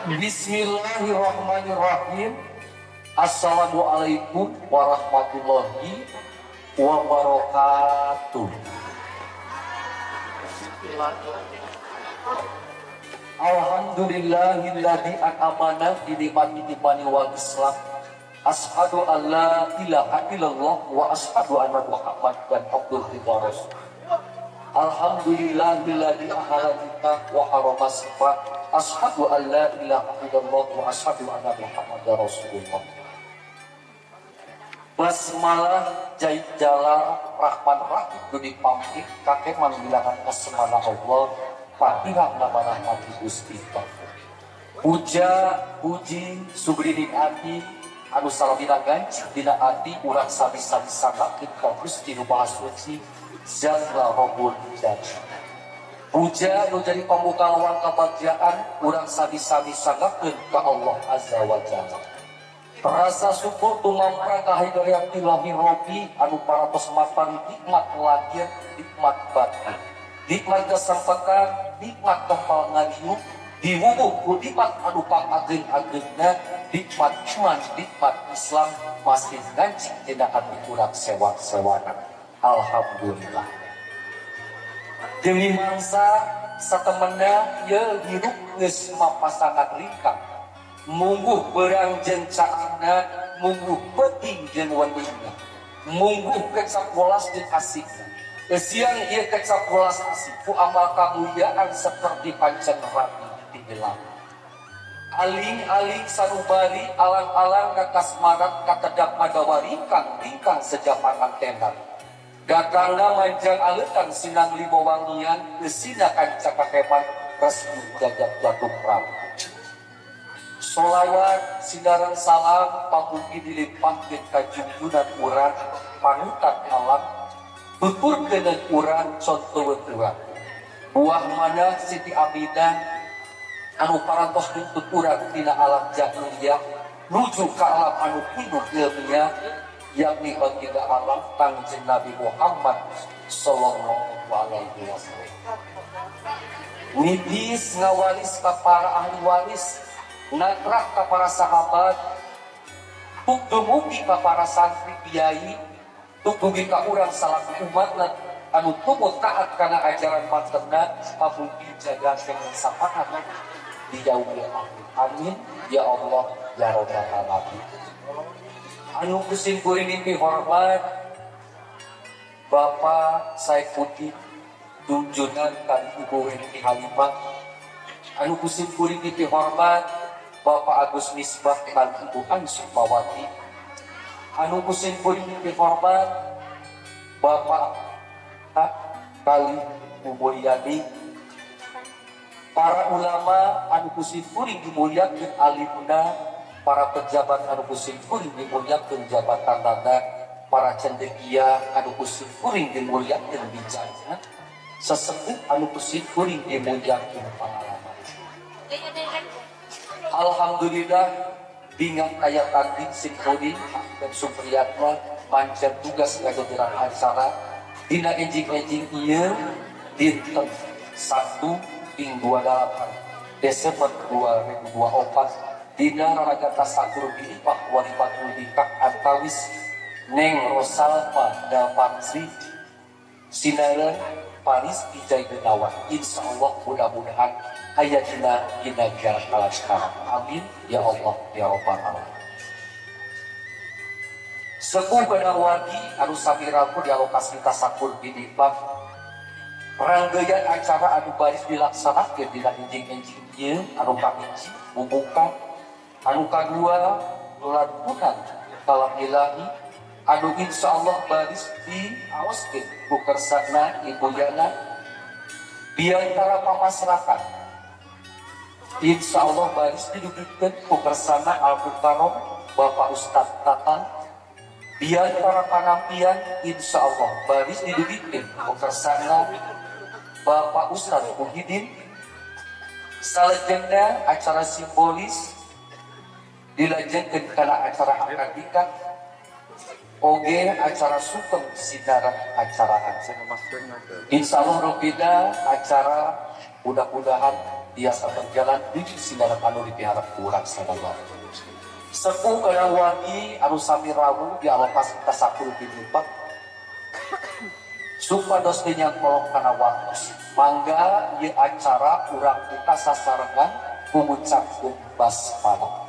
Bismillahirrahmanirrahim. Assalamualaikum warahmatullahi wabarakatuh. Alhamdulillahilladzi an'amana bi nikmati imani wal Islam. Asyhadu an la ilaha illallah wa asyhadu anna Muhammadan abduhu wa rasuluh. Alhamdulillahilladzi ahalal wa harrama sifat. Asyhadu an la ilaha illallah wa asyhadu anna Muhammadar Rasulullah. Basmalah jait jalal Rahman Rahim duni pamit kakek manggilangan kasemana Allah, Fatihah nama rahmati Gusti. Puja puji sugrining ati anu salabina gancik dina ati urang sami-sami sanggakeun ka Gusti Nu Maha Suci Zat Rabbul Jalla. Puja nu jadi pambuka lawang kabagjaan urang sami-sami sanggakeun ka Allah Azza wa Jalla. Rasa syukur tumamprang ka hidayat Ilahi Robbi anu parantos mapan nikmat lahir, nikmat batin, nikmat kesempatan, nikmat kempal ngaliuk, diwuwuh ku nikmat anu pangageng-agengna, nikmat iman, nikmat Islam masih ngancik dina hati urang sewang-sewangan. Alhamdulillah. Demi mangsa satemena ye hirup geus mapasangan ringkang. Mungguh berang jeung caangna, mungguh peuting jeung weningna. Mungguh kecap welas jeung asikna. Siang ieu kecap welas asih ku amal kamuliaan seperti pancen rapi tinggelam. Aling-aling sanubari, alang-alang ngakasmaran katedap magawa ringkang, ringkang seja pangantenan. Gatangna manjang aleutan sinang limo wangian, eusina kanca kakeman resmi jajak jatuh rapi. Solawat sinaran salam pamugi dilimpahkeun ka junjunan urang panutan alam, tuturkeun urang, contoh urang, buah mana Siti Aminah anu parantos nuntut urang tina alam jahiliyah nuju ka alam anu pinuh ilmiah, yakni baginda alam Kangjeng Nabi Muhammad sallallahu alaihi wasallam. Nibis ngawaris ka para ahli waris, nagrak ka para sahabat, tuk dumugi ka para santri kiai, tuk dugi ka urang salaku umatna anu tumut taat kana ajaran mantenna, pamugi jaga dengan sapaat di yaumil akhir. Amin ya Allah ya Rabbal alamin. Anu kusim kuring hormat Bapak Saifuddin Junjunan kan Ibu Weni Halimah. Anu kusim kuring hormat Bapak Agus Misbah kan Ibu Ansumawati. Anu kusim kuring hormat Bapak Kali Bu Mulyadi, para ulama anu kusim kuring dimuliakeun alimna, para pejabat anu kusim kuring dimuliakeun jabatanana, para cendekia anu kusim kuring dimuliakeun bijakna, sesepuh anu kusim kuring dimuliakeun pengalaman. Alhamdulillah, bingah kaya tadi sim kuring dan Supriyatna pancen tugas ngajajaran acara dina enjing-enjing ieu dinten Sabtu ping 28 Desember 2024 dina raraga tasakur bilipah walimatul nikah antawis Neng Rosalma Dapansri sinareng Paris Ijai Genawan. Insya Allah mudah-mudahan aya dina ginanjar kalancaran. Amin ya Allah ya Rabbal alamin. Sepuh wargi anu sami rawuh di lokasi tasakur binipah, rangkaian acara anu baris dilaksanakeun dina enjing-enjing ieu, anu kahiji bubuka, anu kadua lantunan kalam ilahi anu insya Allah baris diawaskeun ku kersana Ibu Yana, biantara pamasrakan insya Allah baris didugikeun ku kersana Al Mukarram Bapak Ustadz Tatan, biantara panampian insya Allah baris didugikeun ku kersana Bapak Ustadz Muhyiddin, salajengna acara simbolis dilajengkeun kana acara akad nikah oge acara sugeng sinaran acara. Insya Allah rupina acara mudah-mudahan Tiasa berjalan di sinar anu dipiharap ku urang sadaya. Sepuh wargi anu sami rawuh di alokas tasakul pinupak supados teu nyangkolong kana waktos, mangga ieu acara urang buka sasarengan ku ngucapkeun basmalah.